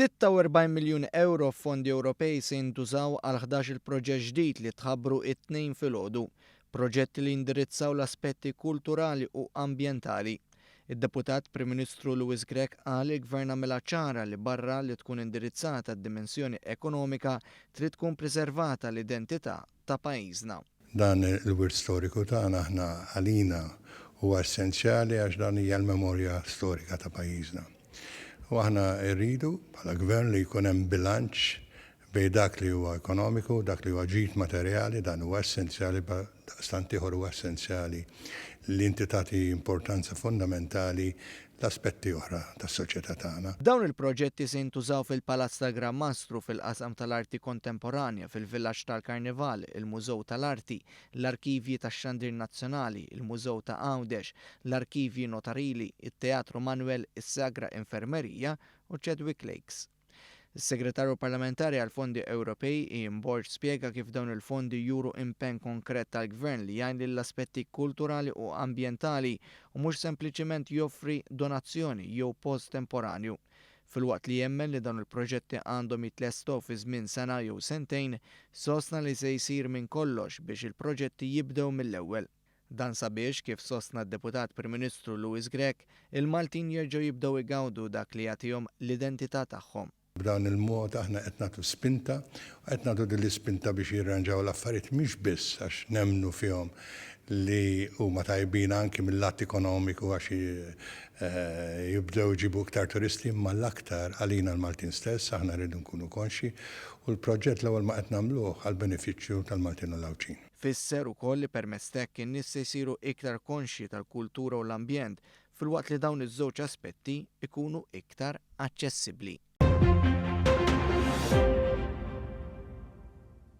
46 miljun ewro f'fondi Ewropej se jintużaw għal 11-il proġett ġdid li tħabbru t-Tnejn filgħodu. Proġetti li jindirizzaw l-aspetti kulturali u ambjentali. Id-Deputat Prim Ministru Louis Grech qal li l-Gvern għamilha ċara li barra li tkun indirizzata d-dimensjoni ekonomika trid tkun priservata l-identità ta' pajjiżna. Dan il-wirt storiku tagħna aħna għalina huwa essenzjali għax dan hija l-memorja storika ta' pajjiżna. U aħna rridu bħala gvern li jkun hemm bilanċ bejn dak li huwa ekonomiku, dak li huwa ġid materjali, dan huwa essenzjali daqstant ieħor huwa essenzjali li inti tagħti importanza fundamentali l-aspetti oħra tas-soċjetà tagħna. Dawn il-proġetti se jintużaw fil-Palazz tal-Gran Mastru, fil-qasam tal-arti kontemporanja, fil-Villaġġ tal-Karnival, il-Mużew tal-Arti, l-Arkivji tax-Xandir Nazzjonali, il-Mużew ta' Għawdex, l-Arkivji Notarili, it-Teatru Manoel, is-Sagra Infermerija u Chadwick Lakes. Is-Segretarju Parlamentari għall-Fondi Ewropej, Ian Borg spjega kif dawn il-fondi juru impenn konkret tal-Gvern li jgħin lill-aspetti kulturali u ambjentali u mhux sempliċiment joffri donazzjoni jew post temporanju. Filwaqt li jemmen li dawn il-proġetti għandhom jitlestew fi żmien sena jew sentejn, sostna li se jsir minn kollox biex il-proġetti jibdew mill-ewwel. Dan sabiex, kif sostna d-Deputat Prim Ministru Louis Grech, il-Maltin jerġgħu jibdew igawdu dak li jagħtihom l-identità tagħhom. B'dan il-mod aħna qed nagħtu spinta, u qed nagħtu din l-ispinta biex jirranġaw l-affarijiet mhix biss għax nemmnu fihom li huma tajbin anki mill-lat ekonomiku għax jibdew iġibu iktar turisti imma l-aktar għalina l-Maltin stess aħna rridu nkunu konxji u l-proġett l-ewwel ma qed nagħmluh għall-benefiċċju tal-Maltin u l-Għawdxin. Fisser ukoll li permezz t'hekk in-nies se jsiru iktar konxji tal-kultura u l-ambjent filwaqt li dawn iż-żewġ aspetti jkunu iktar aċċessibbli.